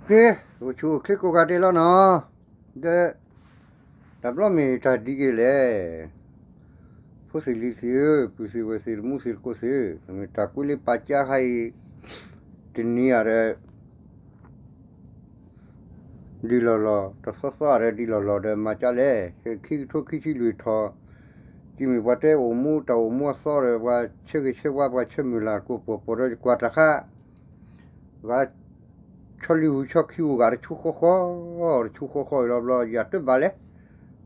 က့, အိၣ်ဆူၣ်အိၣ်ချ့ကိးဂၤဒဲးလီၤနီၤ, ဒီး တၢ်ဘျီမ့ၢ်တၢ်ဒ်က့ၤလဲၣ်, ဖိသ့ၣ်လံၤသ့ၣ်ဧၢ, ပုၢ်သ့ၣ်ဝဲၢ်သ့ၣ် တမူသ့ၣ်တကိးသ့ၣ်, မ့ၢ်တၢ်ကွံလၢပာ်ကါခါအံၤ တနံၤဧါဒီး ဒ်လီၢ်လီၢ်, တသီသီဧါဒီး ဒ်လီၢ်လီၢ်ဒီးမၤကါလဲၣ်, ခံကထိခံဆံလွံၢ်ထီၣ်, ကမ့ၢ်ပှၤတဲအိၣ်မူတၢ်အိၣ်မူအသီဒီး ပှၤဆၢဂ့ၤဆၢဝါ ပှၤဆၢမုၢ်လၢ်ကိးပှီၤပှီၤဒီး ယကွၢ်တၢ်ခါ ဂၤ ဆီလံဝူၤဆီခံဝူၤဂၤ တဆူဃီဃီ, တဆူဃီဃီအံၤလီၤဘျီ ယၤတဘၣ်လဲၣ်,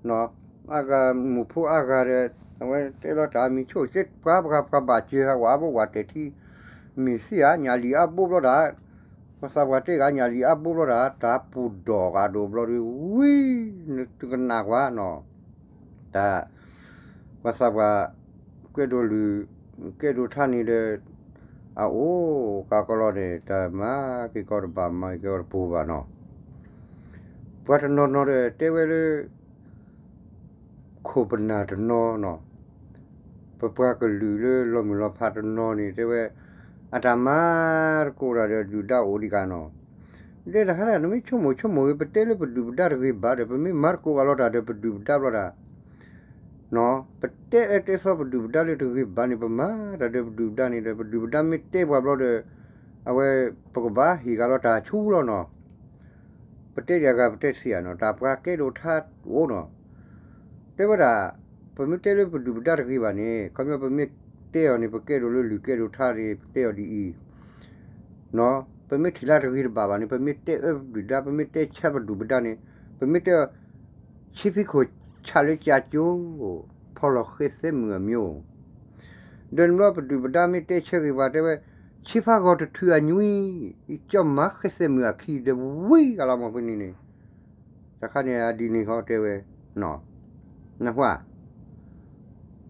အါဂၤမိၢ်ဖိအါဂၤဒီး အဝဲတဲလီၤတၢ်အမံၤဆိၣ် ပှၤပှၤပှၤဘၣ်စၢၤဟးဝဲအဘိဝဲတဲာ်ထံ မ့ၢ်သ့ဧါ ညၣ်လံၤအါဘိဘျီတၢ်, ပှၤသးပှၢ်တဲဂၤညၣ်လံၤအါဘိဘျီတၢ် တၢ်ပူၤဒီးဂၤဒိၣ်ဘျီဒီး ဝံၤ နတကနၣ်ကွၢ်နီၤ, တၢ် ပှၤသးပှၢ် ကဲဒိၣ်လုၢ် ကဲဒိၣ်ထါန့ၣ်ဒီး အအိၣ်ကးကီလီၤန့ၣ် တၢ်မၤက့ၤကီတဘၣ် မၤက့ၤကီတပူၤဘၣ်နီၤ, ပှၤတနီၤနီၤဒီးတဲဝဲလၢ ခိၣ်ပနၢ်တနီၤနီၤ, ပပှၤကလုာ်လၢလီၤမုၢ်လီၤဖးတနီၤန့ၣ် တဲဝဲ အတၢ်မၤတကိးတၢ်ဒီးဒုၣ်ဒါအိၣ်ဒံးကနီၤ, ဒဲတၢ်ခါတၢ် နမ့ၢ်ဆိကမိၣ်ဆိကမိၣ်ဂ့ၤ ပတဲလၢပဒုၣ်ပဒါတဂ့ၤဘၣ်ဒီး ပမ့ၢ်မၤတကိးဂၤလီၤတၢ်ဒီးပဒုၣ်ပဒါဘျီတၢ် ပတဲအၢတဲသီပဒုၣ်ပဒါလၢတဂ့ၤဘၣ်န့ၣ် ပမၤတၢ်ဒီးပဒုၣ်ပဒါန့ၣ်ဒီး ပဒုၣ်ပဒါမ့ၢ်တဲပှၤဘျီဒီး အဝဲ ပကဘၣ်ဟ့ၣ်ဂၤလီၤတၢ်ဆူလီၤနီၤ, ပတဲဒံးအဂၤပတဲတသ့ဧါနီၤ, တၢ်ပှၤကဲဒိၣ်ထါအိၣ်နီၤ, တဲဝဲဒၣ် ပမ့ၢ်တဲလၢပဒုၣ်ပဒါတဂ့ၤဘၣ်န့ၣ် ခီပညီပမ့ၢ်တဲအီၤန့ၣ် ပကဲဒိၣ်လၢလုၢ်ကဲဒိၣ်ထါန့ၣ် ပတဲအီၤဒ်အံၤ ပမ့ၢ်ထံၣ်လၢတဂ့ၤတဘၣ်ဘၣ်န့ၣ် ပမ့ၢ်တဲအၢပဒုၣ်ဒါ ပမ့ၢ်တဲဆၢပဒုၣ်ပဒါန့ၣ် ပမ့ၢ်တဲအီၤ ဆံဖံခိၣ်ဆၣ်လၢကၠၢ်ကၠိ, ဖီလီၤဃဲသဲမုၢ်အမျိုး, ဒီးနဘျီပဒုၣ်ပဒါမ့ၢ်တဲဆၢဂ့ၤပှၤတဲဝဲ, ဆံဖးဂီၤတထုးအညွံ, ယကၠီမၤဃဲသဲမုၢ်အခံဒီးဝံၤကလီၤမီၤဖဲန့ၣ်န့ၣ်, တၢ်ခါန့ၣ်အဒ်န့ၣ်ဟီတဲဝဲ, နၢ်ဟူဧါ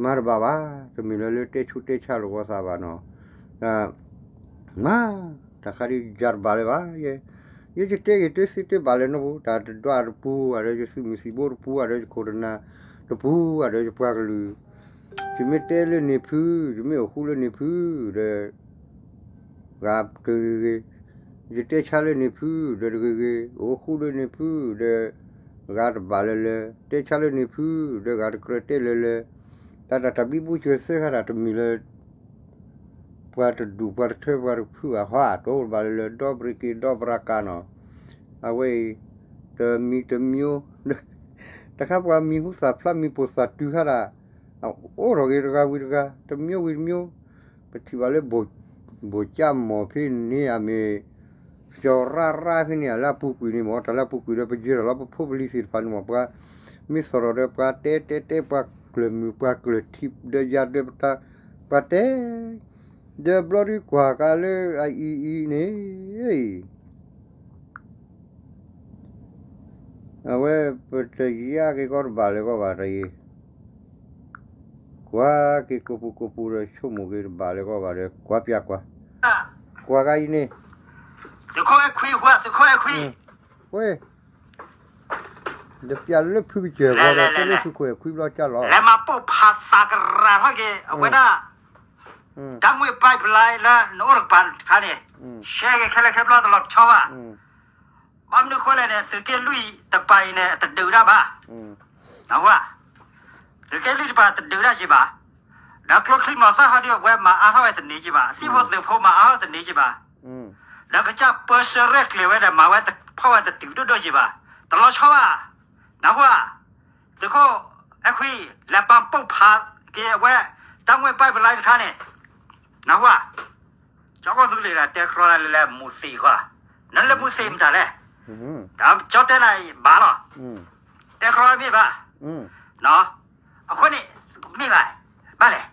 မၤတဘၣ်ဘၣ်, တမ့ၢ်လၢလၢတဲဆူးတဲဆါလိာ်ပသးဘၣ်နီၤ, မၤ, တၢ်ခါဒ်ယၤတဘၣ်လၢၤဘၣ်, ယဲယတဲဂ့ၤတဲသ့တဲဘၣ်လၢၤနီတပူၤ, တၢ်တဒွးတပူၤ ဒီးယသုးမုၢ်သံၣ်ဘိတပူၤဒီးယခိၣ်တနၢ်တပူၤဒီးယပှၤကလုာ်, ယမ့ၢ်တဲလၢန့ၣ်ဖု, ယမ့ၢ်အိၣ်ဃူလၢန့ၣ်ဖု, ဒီး ဂၤတဂ့ၤဂ့ၤ, ယတဲဆါလၢန့ၣ်ဖုဒီးတဂ့ၤဂ့ၤ, အိၣ်ဃူလၢန့ၣ်ဖုဒီး ဂၤတဘၣ်လၢၤလၢၤ, တဲဆါလၢန့ၣ်ဖုဒီးဂၤတကြၢးတဲလၢၤလၢၤ, တၢ်တၢ်တၢ်ဘံဘူစၢၤသၢခါတၢ်တမ့ၢ်လၢ ပှၤတဒူၣ်ပှၤတထၢပှၤတဖုအဟီ တိတဘၣ်လၢၤလၢၤ ဒီဘရံးက့ၤဒီဘရၤကၤနီၤ, အဝဲအံၤ တမံၤတမံၤ တခါပှၤမံၤဟူသၣ်ဖျါမံၤပိာ်သၣ်တုၤခါဒၣ် အိၣ်ထီၣ်ဂ့ၤတဂၤဝံၤတဂၤ တမံၤဝံၤတမံၤ, ပထံၣ်ဘၣ်လၢ ဘိၣ်ကၠၣ်မီၢ်ဖဲန့ၣ် အမ့ၢ် ကၠီၤရၣ်ရၣ်ဖဲန့ၣ် လၢအပူၤကွံာ်န့ၣ်မ့ၢ် တၢ်လၢအပူၤကွံာ်ဒီး ပယၢၤထီၣ်လီၤပဖိပလံၤသ့ၣ်တဖၣ်န့ၣ်မ့ၢ် ပှၤမ့ၢ်သီၣ်ထီၣ်ဒီး ပှၤတဲတဲတဲ ပှၤကျၢၤမုာ် ပှၤကျၢၤထံးဒီးယၤဒီးပတၢ် ပှၤတဲ ဒီးဘျီဒုးကွၢ်ကးလၢအအံၤအံၤန့ၣ် အဝဲပတယါက့ၤကီးတဘၣ်လၢၤကီးဘၣ်တယံၤ, ကွၢ်က့ၤကိးပူၤကိးပူၤဒီး ဆိကမိၣ်က့ၤတဘၣ်လၢၤကီးဘၣ်ဒီး ကွၢ်ပၠးကွၢ်, ကွၢ်ကါအံၤန့ၣ်, သုးခိၣ်အဲၣ်ခွံ, သုးခိၣ်အဲၣ်ခွံ, ဝဲ, ဒီးပၠးလၢဖုကစၢၢ်ဂီၤဒီး တဲလၢသုးခိၣ်အဲၣ်ခွံဘျီကၢ်လီၤ, လဲၤမၤပိာ်ဖးသးကရၤထီၣ်က့ၤ အဝဲဒၣ် ဓာတ်ငွေ့ pipeline လၢနအိၣ်တကပၤတခါန့ၣ်, ရှဲက့ၤခဲလၢာ်ခဲဘျီတလီၤဆီဘၣ်, ဘၣ်မနုၤဃိလဲၣ်န့ၣ် သုးက့လွံၢ်တကပၤအံၤန့ၣ် အတဒုးဒၣ်ဘၣ်, နၢ်ဟူဧါ, သုးက့လွံၢ်တကပၤတဒုးဒၣ်က့ၤဘၣ်, ဒီးကျိချံမျိာ်သၣ်ဟီဒ်အဝဲမၤအါထီၣ်ဝဲတန့ၢ်က့ၤဘၣ်, သံၣ်ဖိသုးဖိမၤအါထီၣ်တန့ၢ်က့ၤဘၣ်, ဒီးကစၢ်ပၢဆှၢရဲၣ်ကျဲၤဝဲဒီး မၤဝဲတဖီၣ်ဝဲတတုၤဒိၣ်ဒိၣ်က့ၤဘၣ်, တလီၤဆီဘၣ်, နၢ်ဟူဧါ, သုးခိၣ်အဲၣ်ခွံ လဲၤပာ်ပိာ်ဖးက့ၤအဝဲ ဓာတ်ငွေ့ pipeline တခါန့ၣ်, နၢ်ဟူဧါ, ကၠီကီၢ်သူလ့ၤဒီး တဲကြီလၢလဲၤမူသ့ၣ်ဃီ, နလဲၤမူသ့ၣ်မတၤလဲၣ်, ကၠီတဲနၤဘၣ်လီၤ, တဲကြီမ့ၢ်ဘၣ်, အဃိန့ၣ်, မ့ၢ်ဘၣ်, ဘၣ်လဲၣ်,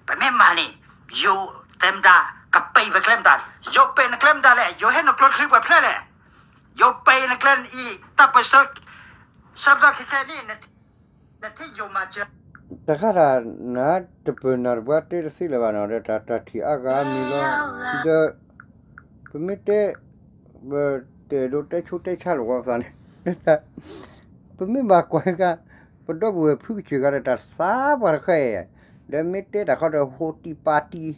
ပမ့ၢ်မၤန့ၣ်, ယိၤတဲမတၤ, ကပံာ်ပကျဲမတၤ, ယိၤပံာ်နကျဲမတၤလဲၣ်, ယိၤဟ့ၣ်နကျိချံပှဲၤဖျဲၣ်လဲၣ်, ယိၤပံာ်နကျဲအံၤ တၢ်ပၢဆှၢ ဆၢကတီၢ်ခဲခဲန့ၣ် နထံၣ်ယိၤမၤစၢၤ, တၢ်ဃၣ်တၢ်နါ တပၢၢ်နၢ်တပှၤတဲတသ့လၢၤဘၣ်နီၤ ဒီးတၢ်တၢ်ထံၣ်အါဂၤအါမံၤလီၤ, ဒီး ပမ့ၢ်တဲ ပတအဲၣ်ဒိးတဲဆူးတဲဆါလိာ်ပသးန့ၣ် ပမ့ၢ်ဘၣ်ကွၢ်ကါ ပဒီပုၢ်ဝဲၢ်ဖုကစၢၢ်ဂၤဒီးတၢ်သးပှၢ်တဃဲ, ဒီးမ့ၢ်တဲတၢ်ခီဒီးဟိးတံၢ်ပာ်တံၢ်, ဒီး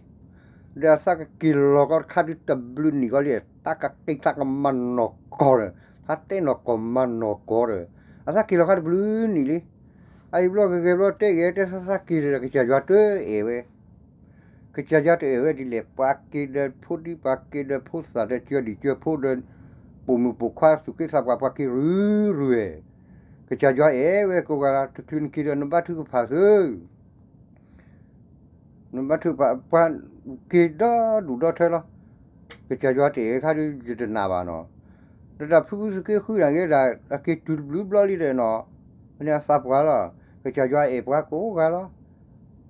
အသးကက့ၤလီၤကီးတခါဒုးတဘျုးနံၣ်ကီးလံ, အကက့ၤသးကမၤနီၢ်ကီၢ်ဒီး သးတဲနီၢ်ကီၢ်မၤနီၢ်ကီၢ်ဒီး အသးက့ၤလီၤခါတဘျုးနံၣ်လံ. အအံၤဘျီဂ့ၤဂ့ၤဘျီတဲဂ့ၤတဲသးသးက့ၤဒီး ကစၢ်ယွၤတအဲၣ်ဝဲ ကစၢ်ယွၤတအဲၣ်ဝဲဒ်လဲၣ် ပှၤက့ၤဒီးဖိဒံ ပှၤက့ၤဒီးဖိသၣ်ဒီး ကၢဒံၣ်ကၢဖိဒီး ပိာ်မုၣ်ပိာ်ခွါသူၣ်က့သးပှၢ် ပှၤက့ၤရုၢ်ရုၢ်ဝဲ, ကစၢ်ယွၤအဲၣ်ဝဲကိးဂၤလီၤ. တချုးနက့ၤဒီးနဘါထုကဖၣ်သု နဘါထုကဖၣ် ပှၤက့ၤဒီဒူၣ်ဒီထၢလီၤ. ကစၢ်ယွၤတအဲၣ်ခါဒီး ယတနာ်ဘၣ်နီၤ. ဒီးတၢ်ဖုဖုသူၣ်က့ဃုတၢ်ဂ့ၤဒၣ် အက့ၤတုၤတဘျုးဘျီလံဒီးနီၤ, အန့ၣ်အသးပှၢ်လီၤ. ကစၢ်ယွၤအဲၣ်ပှၤကိးဂၤလီၤ.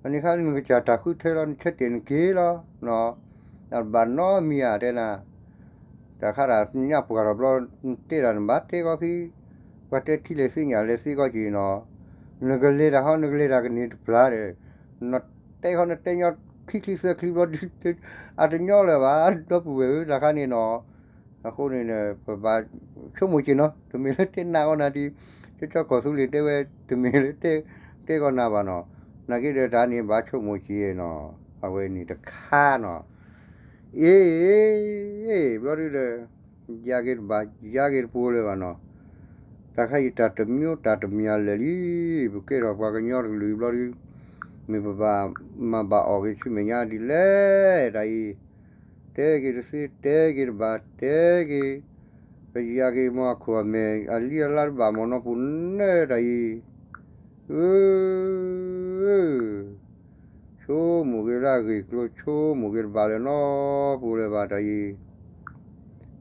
အန့ၣ်ခါနကစၢ်တၢ်ဃုထၢလီၤ နဆၢတဲာ်နက့ၤလီၤ. တဘၣ်နီတမံၤဧါတဲနၤ တၢ်ခါတၢ်ညၣ်ပှၢ်ထီၣ်ဘျီ နတဲဒၣ်နဘၣ်တဲကီးဖံ, ပှၤတဲထံလဲၣ်သ့ညၣ်လဲၣ်သ့ကီးက့ၤနီၤ, နကလဲၤတၢ်ဟီ နကလဲၤတၢ်ကန့ၢ်တပျၢ်ဒီး နတဲခီနတဲညီခံချံသၢချံဘျီဒုး အတညီလၢၤဘၣ် ဒီပုၢ်ဝဲၢ်ဧၢ တၢ်ခါန့ၣ်နီၤ, အဃိန့ၣ် ပဘၣ်ဆိကမိၣ်က့ၤနီၤ တမ့ၢ်လၢတဲနးအီၤနၤဒ် ကၠီကီၢ်သူလ့ၤတဲဝဲ တမ့ၢ်လၢတဲကီးနၤဘၣ်နီၤ, နာ်က့ဒီးတၢ်န့ၣ် ဘၣ်ဆိကမိၣ်က့ၤနီၤ, အဝဲန့ၣ်တခါနီၤ အ့ ဘျီဒုဒီး ယၤက့ၤတဘၣ် ယၤက့ၤတပူၤလၢၤဘၣ်နီၤ, တၢ်ခါအံၤတၢ်တမံၤတၢ်တမံၤအလၢာ်လံ, ပကဲထီၣ်ပှၤကညီတကလုာ်ဘျီဒု, မ့ၢ်ပဘၣ်မၤဘၣ်အီၣ်က့ၤဆူမဲာ်ညါဒ်လဲၣ် တၢ်အံၤ, တဲက့ၤတသ့ တဲက့ၤတဘၣ် တဲက့ၤ, ပယၤက့ၤမ့ၢ်အခိၣ်အမဲာ် အလံအလါတဘၣ်မ့ၢ်နီၢ်ပူၤနဲတၢ်အံၤ ဆိကမိၣ်က့ၤလၢအဂ့ၢ်ကျိၤ ဆိကမိၣ်က့ၤတဘၣ်လၢၤနီၢ်ပူၤလၢၤဘၣ်တၢ်အံၤ,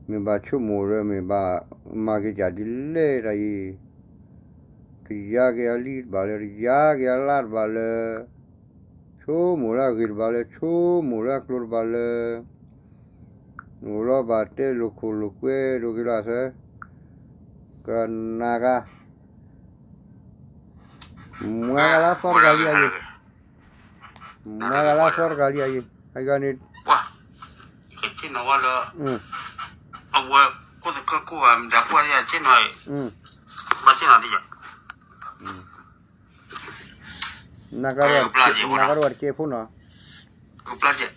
မ့ၢ်ဘၣ်ဆိကမိၣ်လၢမ့ၢ်ဘၣ်မၤက့ၤကၢ်ဒ်လဲၣ်တၢ်အံၤ, တယၤက့ၤအလံတဘၣ်လၢၤ တယၤက့ၤအလါတဘၣ်လၢၤ, ဆိကမိၣ်လၢအဂ့ၢ်တဘၣ်လၢၤ ဆိကမိၣ်လၢအကျိၤတဘၣ်လၢၤ အိၣ်လီၤဘၣ်တဲလိာ်ခိၣ်လိာ်ကွဲဒိၣ်က့ၤလီၤသၢ, ကနၣ်ဂၤ, မွဲဂၤလၢသီတဂၤလံအယံၤ, မွဲဂၤလၢသီတဂၤလံအယံၤ, အဂၤန့ၣ်, ပှၤ, ကဆ့ၣ်နီၤဝဲလၢ, အဝဲ, ကိၣ်သခၢကိၣ်ဂၤမတၤကွၢ်ယဆ့ၣ်နီၤ, ဘၣ်ဆ့ၣ်နီၤဒ်ယၤ နကရၢၢ်တကဲဖိနီၤ, ကပျၢ်ကဲ,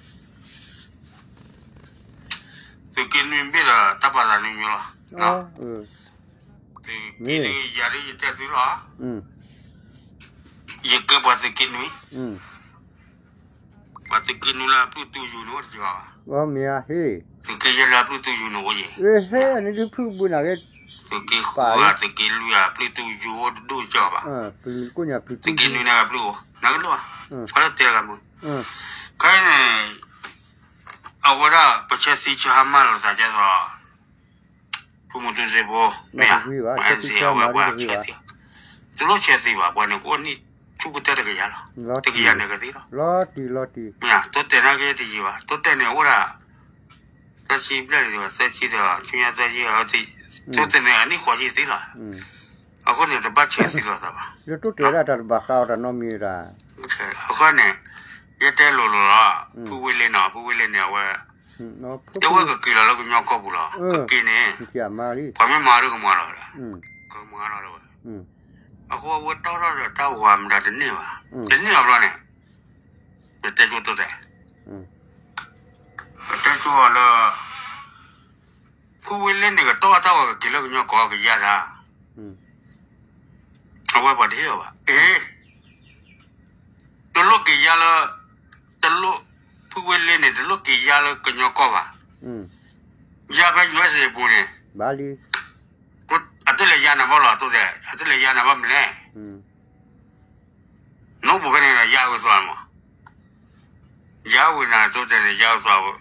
သုးက့နွံဘ့ၣ်ဒီးတၢ်ပာ်သးနွံမံၤလီၤ, သုးက့နွံယၤဒ်ယတဲသုလီၤ, ယကဲပှၤသုးက့နွံ, ပှၤသုးက့နွံလၢအပျုၢ်တူၢ်ယူၤန့ၣ်အိၣ်တယၤဘၣ်, သုးက့ယဲၢ်လၢအပျုၢ်တူၢ်ယူၤန့ၣ်အိၣ်ယဲၢ်, သုးက့ဃုဂၤ သုးက့လွံၢ်ဂၤပျုၢ်တူၢ်ယူၤအိၣ်တဒူၣ်ကီဘၣ်, သုးက့နွံန့ၣ်ပျုၢ်အိၣ် နကလိၣ်ဘၣ်, ဖီလၢတဲဂၤမုၢ်, ခဲအံၤန့ၣ်, အဝဲဒၣ်ပဆဲးသံဆၢဟါမၢ်လိာ်သးဒ်သိး ဖိမုၣ်တူစ့ဖိ, မ့ၢ်ဧါ, အဝဲပဆဲးသံဘၣ်, တလိၣ်ဆဲးသံဘၣ်, ပှၤန့ၣ်ကအိၣ်နံၣ်ဆူကတၢၢ်တကယၤလီၤ, တကယၤန့ၣ်ကသံလီၤ, မ့ၢ်ဧါ, တိတဲာ်နာ်က့တယံၤဘၣ်, တိတဲာ်န့ၣ်အိၣ်ဒၣ်, သၢဆံဘျဲၣ်န့ၣ် သၢဆံဒီး ဆူညါသၢဆံ, တိတဲာ်န့ၣ်အနံၣ်ဃိးဆံသံလီၤ, အဃိန့ၣ် တဘၣ်ဆဲးသံလိာ်သးဘၣ်, တိတဲာ်ဒၣ်တၢ်တဘၣ်ဃးအီၤတၢ်နီတမံၤဒၣ်, အဃိန့ၣ်, ယတဲလိၤလိၤလီၤ, ဖုဝ့လ့နီၤ ဖုဝ့လ့န့ၣ် အဝဲ တဲဝဲကက့ၤလီၤလၢကညီကီၢ်ပူၤလီၤ, ကက့ၤန့ၣ်, ပှၤမ့ၢ်မၤဒီးကမၤလီၤ, ကမၤလီၤ, အဃိအဝဲတီထီၣ်ဒီးတၢ်ဝၤမတၤတန့ၢ်ဘၣ်, တန့ၢ်အဘျီန့ၣ်, ပတဲကၠိတိတဲာ်, ပတဲကၠိလၢ, ဖုဝ့လ့န့ၣ်ကတီၢ်တၢ်ဝၤကက့ၤလၢကညီကီၢ်ကယါတၢ် အဝဲပှၤတဟ့ၣ်အီၤဘၣ်, အ့, တလိၣ်က့ၤယါလၢ, တလိၣ်, ဖုဝ့လ့န့ၣ် တလိၣ်က့ၤယါလၢကညီကီၢ်ဘၣ်, ယါဖဲ ယူအက်စ်အ့ ပူၤန့ၣ်, အတလဲၤယါနၤဘၣ်လီၤ တိတဲာ် အတလဲၤယါနၤဘၣ်မလဲၣ် နအိၣ်ပူၤဖဲန့ၣ်ဒီးယါဝဲသွါမး, ယါဝဲနၤတိတဲာ်န့ၣ် ယါဝဲသွါဝဲ,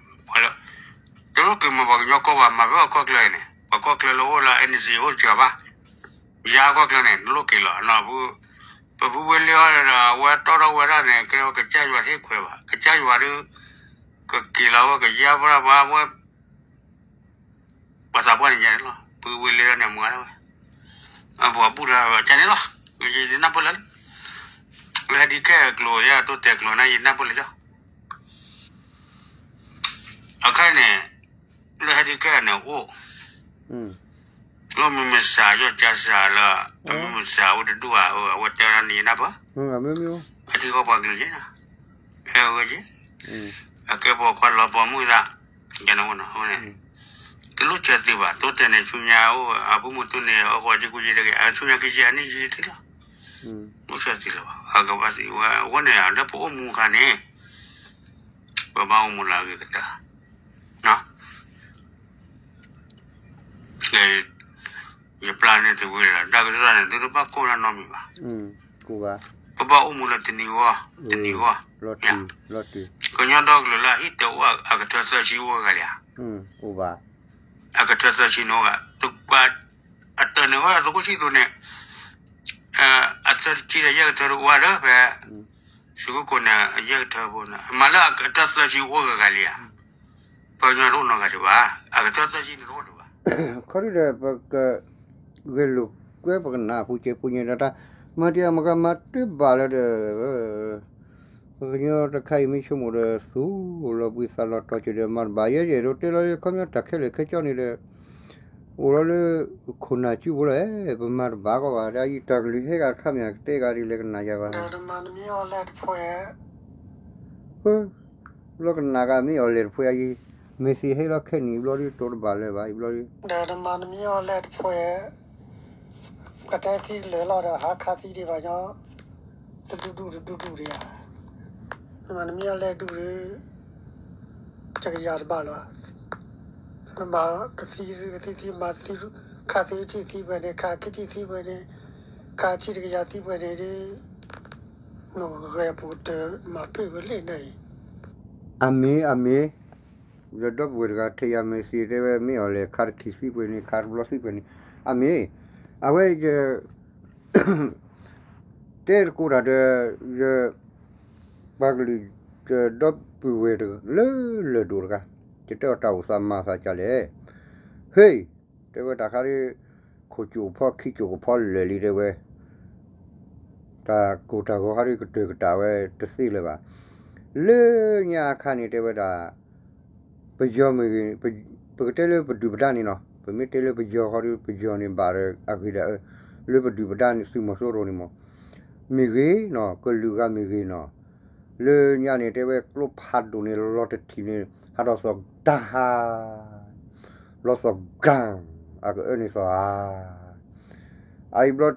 တလိၣ်က့ၤမၤပှၤကညီကီၢ်ဘၣ် မၤဖဲပှၤကီၢ်ချၢန့ၣ် ပှၤကီၢ်ချၢလၢအိၣ်လၢ NCA အိၣ်စှၤဘၣ်, ယါကီၢ်ချၢန့ၣ် တလိၣ်က့ၤလီၤ, ပဖုဝဲလ့အီၤဒီး အဝဲတီထီၣ်ဝဲဒၣ်န့ၣ် ကဲဝဲကစၢ်ယွၤတဟ့ၣ်ခွဲးဘၣ် ကစၢ်ယွၤဒီး, ကက့ၤလီၤဝဲကယါဘၣ်ဝဲ ပှၤသးပှၢ်န့ၣ်ယါန့ၣ်လီၤ ဖုဝဲလ့ဒၣ်န့ၣ်မၤဒၣ်ဝဲ, အပှၤဘူၣ်တၢ်ဝဲကန့ၣ်လီၤ, ယနၢ်ပၢၢ်လၢ, လၢဟဲဒ်ခဲအကျိၤယတိတဲာ်ကျိၤန့ၣ် ယနၢ်ပၢၢ်လၢယီၤ, အခါန့ၣ်, လၢဟဲဒ်ခဲန့ၣ်အိၣ်, လၢမုၢ်မဆါယီၢ်ကၢစးလၢ, အမုၢ်မဆါအဝဲတဒူၣ်ဘၣ် အဝဲတဲဒၣ်န့ၣ်ယနၢ်ပၢၢ်, အထံကီၢ်ပှၤကလုာ်က့ၤ, ဟဲဝဲက့ၤ, အကဲပိာ်ခွါလီၤပိာ်မုၣ်သး, ကန့ၣ်ဝဲနီၤ, အဝဲန့ၣ်, က တလိၣ်စၢၤသ့ဘၣ်, တိတဲာ်န့ၣ် ဆူညါအိၣ် အပုၢ်မုၣ်တိၢ်န့ၣ် အဃိက့ကူက့တဂ့ၤ, အဆူညါက့ယဲအန့ၣ်ယံာ်သ့လီၤ. လိၣ်စၢၤသ့လၢၤဘၣ်, အကဘၣ်သ့ဝဲ, အဃိန့ၣ် အဒၢပအိၣ်မူအခါန့ၣ် ပဘၣ်အိၣ်မူလၢအဂ့ၤကတၢၢ်, ယပျၢ်န့ၣ်တဝံၤလီၤ, တၢ်ကစီၣ်န့ၣ် သုတဘၣ်ကိၢ်တၢ်နီတမံၤဘၣ်. ပဘၣ်အိၣ်မူလၢတနံၤဂီၢ်, တနံၤဂီၢ်, ကညီဒီကလုာ်လၢအဟံၣ်တအိၣ်အကထၢသၢဆံအိၣ်ဂၤလံဧါ. အကထၢသၢဆံန့ၣ်အိၣ်ဂၤ, အတၢၢ်န့ၣ်အိၣ်သကိးဆံသိးန့ၣ်, အသၢဆံဒီးယဲၢ်ကထၢတအိၣ်ဒီးဖဲ စူခိၣ်ကိးန့ၣ် အယဲၢ်ကထၢဖိန့ၣ် မၤလၢအကထၢသၢဆံအိၣ်ဂၤဂၤလံဧါ. ပှၤကညီတအိၣ်နီတဂၤဒံးဘၣ်, အကထၢသၢဆံန့ၣ်တအိၣ်ဒံးဘၣ်. ခီဒုဒီး ပက ဂဲၤလိာ်ကွဲ ပကနၢ်ပူၤစဲးပူၤညါဒီးတၢ်, မၤတံၤအမကမၤတ့ၢ်ဘၣ်လၢဒီး ပကညီတခါအံၤမ့ၢ်ဆိကမိၣ်ဒီး သူလီၤဘှံးသးလီၤတီၤက့ၤဒီး မၤတဘၣ်ယဲယဲၢ်ဒိးတဲလီၤ ခီပညီတၢ်ခဲလၢာ်ခဲကၠီန့ၣ်ဒီး အိၣ်လီၤလၢ ခိၣ်နၢ်စုပူၤလီၤ, ပမၤတဘၣ်ကီးဘၣ်, ဒီးအံၤတၢ်ကလုၢ်ဟဲဂၤတခါမ့ၢ် ကတဲဂၤဒ်လဲၣ်ကနၣ်ယၤဘၣ်, ဘျီကနၣ်ဂၤမ့ၢ်အီၤလဲၤတဖှဲအံၤ, မ့ၢ်သ့ဟဲလီၤခဲနံၣ်ဘျီဒုး တိတဘၣ်လၢၤဘၣ် အံၤဘျီဒုး ဒီးတမၤနမ့ၢ်အီၤလဲၤတဖှဲ ကတဲသံလၢာ်လီၤဒီး ဟးခးသံဒံးဘၣ်ညီ, တဒူၣ်ဒူၣ်တဒူၣ်ဒူၣ်ဒံးဧါ, မၤနမ့ၢ်အီၤလဲၤဒူၣ်ဒုး တကယၤတဘၣ်လၢၤဘၣ်, မၤကသံကသံသံ မၤသံ ခးသံထံၣ်သံပှဲၤန့ၣ် ခးခံထံၣ်သံပှဲၤန့ၣ် ခးထံၣ်တကယၤသံပှဲၤန့ၣ်ဒုး နဂဲၤပူၤတမၤပ့ၢ်ဝဲလ့ၣ်န့ၣ်အံၤ, အမ့ၢ် အမ့ၢ်, ဒီပုၢ်ဝဲၢ်တဂၤ ထဲယၤမ့ၢ်စံးတဲဝဲ မ့ၢ်အီၤလဲၤခါတထံၣ်သံပှဲၤန့ၣ် ခးတဘျီသံပှဲၤန့ၣ်, အမ့ၢ်, အဝဲယ တဲတကိးတၢ်ဒီး ယ ပှၤကလုာ် ဒီပုၢ်ဝဲၢ်လၢလၢၢ်ဒိၣ်တဂၤ, ယတဲအီၤတၢ်အိၣ်သးမၤသးဒ်လဲၣ်, ဟ့ၣ်, တဲဝဲတၢ်ခါဒ် ခိၣ်ကၠိၣ်ကဖီခံကၠိၣ်ကဖီလၢာ်လံတဲဝဲ, တၢ်ကိၢ်တၢ်ဂီၤခါဒ်ကတၢၢ်ကတၢၢ်ဝဲတသ့လၢၤဘၣ်, လၢညါအခါန့ၣ်တဲဝဲဒၣ် ပယီၤမ့ၢ်ဂ့ၤ, ပကတဲလၢပဒုၣ်ပဒါန့ၣ်နီၤ, ပမ့ၢ်တဲလၢပယီၤဃီဒီး ပယီၤန့ၣ်ဘၣ်ဒီးအဂ့ၤဒၣ်အၢ, လၢပဒုၣ်ပဒါန့ၣ် သုးမီၤစိရိၤန့ၣ်မး, မ့ၢ်ဂ့ၤနီၤ, ကလုာ်ဂၤမ့ၢ်ဂ့ၤနီၤ, လၢညါန့ၣ်တဲဝဲကျိဖးဒိၣ်န့ၣ် လီၤတထံၣ်န့ၣ် ဟးထီၣ်သီၣ်တၢ်ဟါ, လီၤသီၣ်ကၢ်, အကအၢန့ၣ်သီၣ်ဧါ, အအံၤဘျီ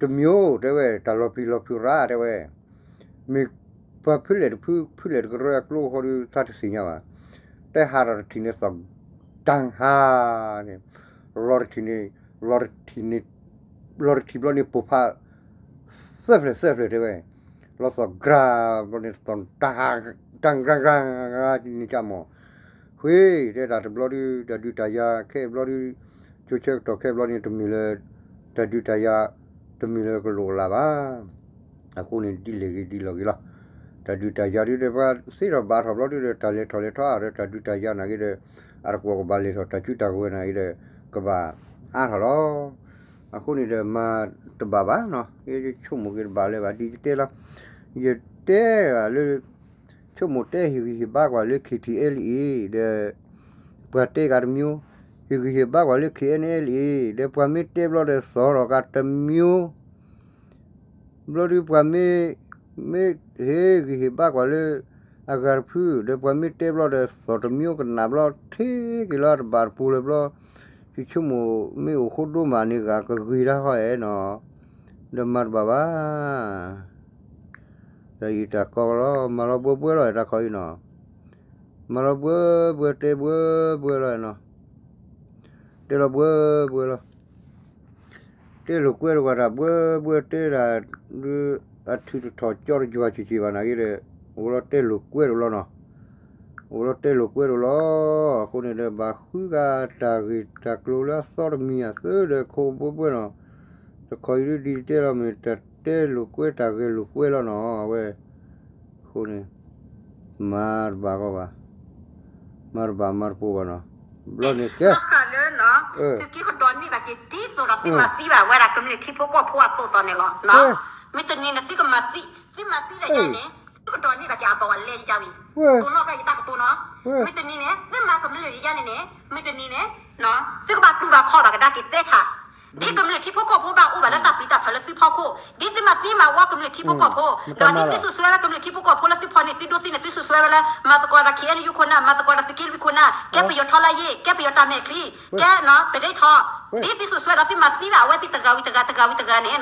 တမံၤတဲဝဲ တၢ်လီၤပျံၤလီၤဖုးရၣ်တဲဝဲ, မ့ၢ်ပှၤဖုလဲၣ်တဖု ဖုလဲၣ်တကရၢအကျိဃီဒီး သးတသ့ၣ်ညါဘၣ်, တဲဟးထီၣ်တထံၣ်န့ၣ်သီၣ်တၢ်ဟါန့ၣ်, လီၤတထံၣ်န့ၣ်, လီၤတထံၣ်န့ၣ်, လီၤတထံၣ်ဘျီန့ၣ်ပိၢ်ဖး သၢဖျၢၣ်သၢဖျၢၣ်တဲဝဲ, လီၤသီၣ်ကြၢ်ဘျီန့ၣ်သီၣ်တၢ်ဟါ, တၢ်ကြၢ်ကြၢ်န့ၣ်ကမၢ်, ဃ့တဲဒၣ်တဘျီဒုး တၢ်ဒုးတၢ်ယၤခဲအံၤဘျီဒုး, ကၠိဆၢကတီၢ်ခဲအံၤဘျီန့ၣ် တမ့ၢ်လၢ တၢ်ဒုးတၢ်ယၤ တမ့ၢ်လၢကလိာ်ကလၤဘၣ်, အဃိန့ၣ်ဒ်လဲၣ်ဂ့ၤဒ်လဲၣ်ဂ့ၤလီၤ, တၢ်ဒုးတၢ်ယၤဒုးဒီး ပှၤသ့ထီၣ်ဘၣ်ထီၣ်ဘျီဒုးဒီး တၢ်လဲၤထီၣ်လဲၤထီအါဒီး တၢ်ဒုးတၢ်ယၤနာ်က့ဒီး အတကွီၢ်ကဘၣ်လဲၤထီၣ် တၢ်စုတၢ်ကဝဲၤနာ်က့ဒီး ကဘၣ်အါထီၣ်လီၤ, အဃိန့ၣ်ဒီးမၤတဘၣ်ဘၣ်နီၤ, ယဆိကမိၣ်က့ၤတဘၣ်လၢၤဘၣ် ဒ်ယတဲလီၤ, ယတဲဂၤလၢ ဆိကမိၣ်တဲဟ့ၣ်ဂံၢ်ဟ့ၣ်ဘါကွၢ်လၢ KTLA ဒီး ပှၤတဲဂၤတမံၤ, ဟ့ၣ်ဂံၢ်ဟ့ၣ်ဘါကွၢ်လၢ KNLA ဒီးပှၤမ့ၢ်တဲဘျီဒီးသီၣ်ထီၣ်ကးတမံၤ, ဘျီဒုးပှၤမ့ၢ် မ့ၢ်ဟ့ၣ်ဂံၢ်ဟ့ၣ်ဘါကွၢ်လၢ အဂၤတဖု ဒီးပှၤမ့ၢ်တဲဘျီဒီးသီၣ်တမံၤကနၣ်ဘျီ ထဲက့ၤလၢတဘၣ်တပူၤလၢၤဘျီ, ယဆိကမိၣ်မ့ၢ်အိၣ်ဃိဒိၣ်မးန့ၣ်ဂၤကဂ့ၤတၢ်ဃီအဲၣ်နီၤ, ဒီးမၤတဘၣ်ဘၣ် ဒီးယတၢ်ကီလီၤ မၤလီၤဘှၢဘှၢလီၤတၢ်ခီအံၤနီၤ, မၤလီၤဘှၢဘှၢတဲဘှၢဘှၢလီၤနီၤ, တဲလီၤဘှၢဘှၢလီၤ, တဲလိာ်ကွဲတဝဲတၢ်ဘှၢဘှၢတဲဒၣ်, အထုးတထီၣ်ကၠီတယွၤဆံးဆံးဘၣ်နာ်က့ဒီး, အိၣ်လီၤတဲလိာ်ကွဲတလီၤနီၤ, အိၣ်လီၤတဲလိာ်ကွဲတလီၤ, အဃိန့ၣ်ဒီးဘၣ်ဃုဂၤတၢ်ဂ့ၢ်တၢ်ကျိၤလၢအသီတမံၤအသၢဒီးခိၣ်ဘှၢဘှၢနီၤ, တခီအံၤဒ်တဲလီၤမ့ၢ်တၢ်တဲလိာ်ကွဲတၢ်ဂဲၤလိာ်ကွဲလီၤနီၤ, အဝဲ အဃိန့ၣ် မၤတဘၣ်ကီဘၣ်, မၤတဘၣ်မၤတပိာ်ဘၣ်နီၤ, ဘျီန့ၣ်ကဲ, လီၤဃာ်လၢနီၤ, သုက့ၤကဒီးန့ၢ်ဘၣ်က့ၤဒ်သိးဒီးသုမၤသံဘၣ်ဝဲဒၣ်ကမျၢၢ်ထံဖိကီၢ်ဖိအသိးသိးန့ၣ်လီၤ, မ့ၢ်တနံၤန့ၣ်သုကမၤသံ, သုမၤသံဒီးယဲန့ၣ်, သုကဒီးန့ၢ်ဘၣ်က့ၤအဘၣ်ဝဲလဲၤယါဝံၤ, တိၢ်နီၣ်ဖဲယတၢ်ကတိၤနီၤ, မ့ၢ်တနံၤန့ၣ် သုမၤကမျၢၢ်ယဲန့ၣ်န့ၣ်, မ့ၢ်တနံၤန့ၣ် သုကဘၣ်တူၢ်ဘၣ်ခီၣ်ဘၣ်ကဒါက့ၤသဲဆး ဒ်ကမျၢၢ်ထံဖိကီၢ်ဖိဘၣ်အိၣ်ဘၣ်လၢတၢ်ပျံၤတၢ်ဖုးလၢသုဖီခိၣ်, ဒ်သုမၤသံမၤဝီကမျၢၢ်ထံဖိကီၢ်ဖိ, ဒီးဒ်သုစိာ်ဆှၢဝဲကမျၢၢ်ထံဖိကီၢ်ဖိလၢသုဖီန့ၣ် သုဒိးသံန့ၣ် သုစိာ်ဆှၢဝဲလၢ မၤသကိးဒီး ခ့ၣ်အဲၣ်ယူၣ် ခိၣ်နၢ်, မၤသကိးဒီးသုးက့လွံၢ်ခိၣ်နၢ်, ကဲပယီၤထီလၢယ့ၣ်, ကဲပယီၤတၢ်မဲာ်ချံ, ကဲသဒ့ထီ, ဒ်သုစိာ်ဆှၢဒီးသုမၤသံဘၣ်အဝဲသ့ၣ်တဂၤဝံၤတဂၤ တဂၤဝံၤတဂၤန့ၣ်,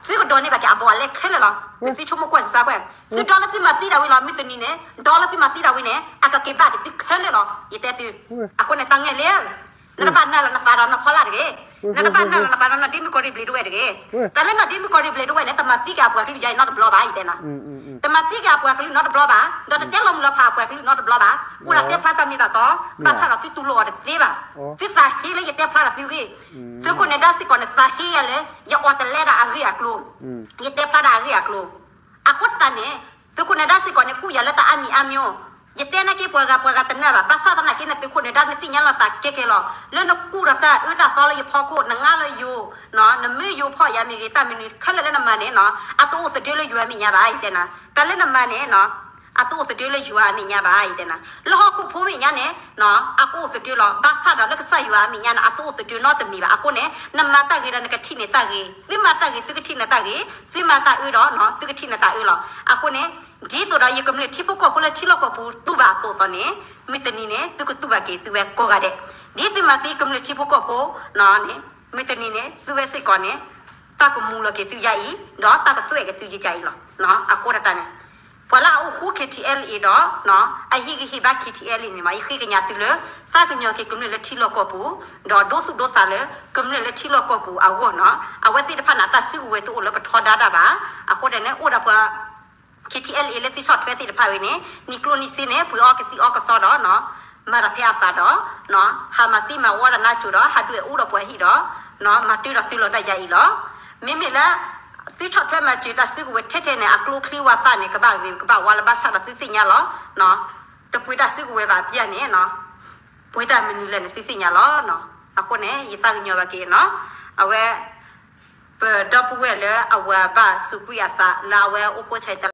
သုကဒိးန့ၢ်ဘၣ်က့ၤအဘီအလဲခဲလၢာ်လီၤ. သုဆိကမိၣ်ကွၢ်စၢ်ကွၢ်, သုဒီလၢသုမၤသံဒၣ်ဝံၤလီၤ မုၢ်တနံၤန့ၣ် ဒီလၢသုမၤသံဒၣ်ဝံၤန့ၣ် အကက့ၤဘၣ်က့ၤသုခဲလၢာ်လီၤ ယတဲသု. အဃိန့ၣ်တၢ်ငဲၢ်လံ နတဘၣ်နာ်လၢနသးဒီးနဖီလာ်တဂ့ၤ, နတဘၣ်နာ်လၢနသးဒီးနဒ့မုၣ်ကီၢ်ရ့ၣ်ဘျ့းဒဝဲၣ်တဂ့ၤ. တၢ်လၢနဒ့မုၣ်ကီၢ်ရ့ၣ်ဘျ့းဒဝဲၣ်န့ၣ် တမၤသံက့ၤအပှၤကလုာ်ယါအံၤနီတဘျီဘၣ် ယတဲနၤ. တမၤသံက့ၤအပှၤကလုာ်နီတဘျီဘၣ်, ဒီးတတဲလီၤမုၢ်လီၤဖးအပှၤကလုာ်နီတဘျီဘၣ်. အိၣ်ဒၣ်တဲဖျါတၢ်မ့ၢ်တၢ်တီ, ဘၣ်ဆၣ်ဒီးသုတူၢ်လိာ်အီၤတသ့ဘၣ်. သုသးဟ့လၢယတဲဖျါဒီးသုဂ့ၢ်, သုးခိၣ်နဒါစ့ၢ်ကီးန့ၣ် သးဟ့ယၤလၢ ယအီၣ်တလဲဒီးအဂ့ၢ်အကျိၤ, ယတဲဖျါဒီးအဂ့ၢ်အကျိၤ. အဃိသတးန့ၣ် သုးခိၣ်နဒါစ့ၢ်ကီးန့ၣ် ကူၣ်ယၤလၢတၢ်အါမံၤအါမံၤ, ယတဲနာ်က့ပှၤဂၤပှၤဂၤတနာ်ဘၣ်. ဘၣ်ဆၣ်သနာ်က့န့ၣ် သုးခိၣ်နဒါနသ့ၣ်ညါလီၤသးကဲကဲလီၤ. လၢနကူၣ်ဒီးတၢ်အၢတၢ်သီလၢယဖီခိၣ် နငါလၢယိၤ, နမ့ၢ်ယိၤဖီၣ်ယၤမ့ၢ်ဂ့ၤ တၢ်မနုၤခဲလၢာ်လၢနမၤန့ၣ် အတအိၣ်သဒၢလၢယွၤအမဲာ်ညါဘၣ် ယတဲနၤ. တၢ်လၢနမၤန့ၣ် အတအိၣ်သဒၢလၢယွၤအမဲာ်ညါဘၣ် ယတဲနၤ. လၢဟီၣ်ခိၣ်ဖိမဲာ်ညါန့ၣ် အကအိၣ်သဒၢလီၤ. ဘၣ်ဆၣ်ဒီးလၢကစၢ်ယွၤအမဲာ်ညါန့ၣ် အတအိၣ်သဒၢနီတမံၤဘၣ်. အဃိန့ၣ် နမၤတၢ်ဂ့ၤဒီးနကထံၣ်န့ၢ်တၢ်ဂ့ၤ, သုမၤတၢ်ဂ့ၤ သုကထံၣ်န့ၢ်တၢ်ဂ့ၤ, သုမၤတၢ်အၢဒီး သုကထံၣ်န့ၢ်တၢ်အၢလီၤ. အဃိန့ၣ် ဒ်သိးဒီးယကမျၢၢ်ထံဖိကီၢ်ဖိလၢထံလီၢ်ကီၢ်ပူၤတူၢ်ဘၣ်အသိးသိးန့ၣ် မုၢ်တနံၤန့ၣ် သုကတူၢ်ဘၣ်က့ၤသုဝဲကိးဂၤဒဲး. ဒ်သုမၤသံကမျၢၢ်ထံဖိကီၢ်ဖိန့ၣ် မုၢ်တနံၤန့ၣ် သုဝဲစ့ၢ်ကီးန့ၣ် တၢ်ကမူလီၤက့ၤသုယါအံၤ ဒီးတၢ်ကသွဲၣ်က့ၤသုယကါအံၤလီၤ. အဃိတၢ်န့ၣ် ပှၤလၢအအိၣ်ဃူ ခ့ထံအဲလ်အ့ဒီး အဟံးဂံၢ်ဟ့ၣ်ဘါ ခ့ထံအဲလ်အ့ န့ၣ်မး ယဃ့ကညးသုလၢ သးကညီၤက့ၤကမျၢၢ်လၢထံလီၢ်ကီၢ်ပူၤ, ဒီးဒိသူၣ်ဒိသးလၢကမျၢၢ်လၢထံလီၢ်ကီၢ်ပူၤအဂီၢ်န့ၣ်, အဝဲသ့ၣ်တဖၣ်န့ၣ် တၢ်စုကဝဲၤတအိၣ်လၢကထီဒါတၢ်ဘၣ်. အဃိတၢ်န့ၣ် အိၣ်ဒီးပှၤ ခ့ထံအဲလ်အ့ လၢသုဆီၣ်ထွဲသ့ၣ်တဖၣ်ဝဲန့ၣ် နံၤကျိနံၤစ့န့ၣ် ပှ့ၤအီကသံၣ်အီကသီဒီး မၤတၢ်ဖဲအသးဒီး ဟးမၤသံမၤဝီဒီးနါစိၤဒီး ဟးဒွဲၣ်အူဒီးပှၤဟံၣ်ဒီး မၤတၢ်ဒီးတုၤလီၤတၢ်ယါအံၤလီၤ. မ့မ့ၢ်လၢ သုဆီၣ်ထွဲမၤစၢၤတၢ်စုကဝဲၤထဲထဲန့ၣ် အကျိချံဝါသၣ်န့ၣ် ကဘၣ်ဂ့ၤကဘၣ်ဝါလၢဘၣ်ဆၣ်ဒီးသုသ့ၣ်ညါလီၤ. တပှ့ၤတၢ်စုကဝဲၤဘၣ်ပျၢ်န့ၣ် ပှ့ၤတၢ်မနုၤလဲၣ်န့ၣ်သုသ့ၣ်ညါလီၤ. အဃိန့ၣ် ယသးကညီၤဘၣ်က့ၤန့ၣ် အဝဲ ပဒီပုၢ်ဝဲၢ်လၢအဝၤဘၣ်စူးကွံာ်အသးလၢအဝဲအိၣ်ဖှိၣ်ဆၢတ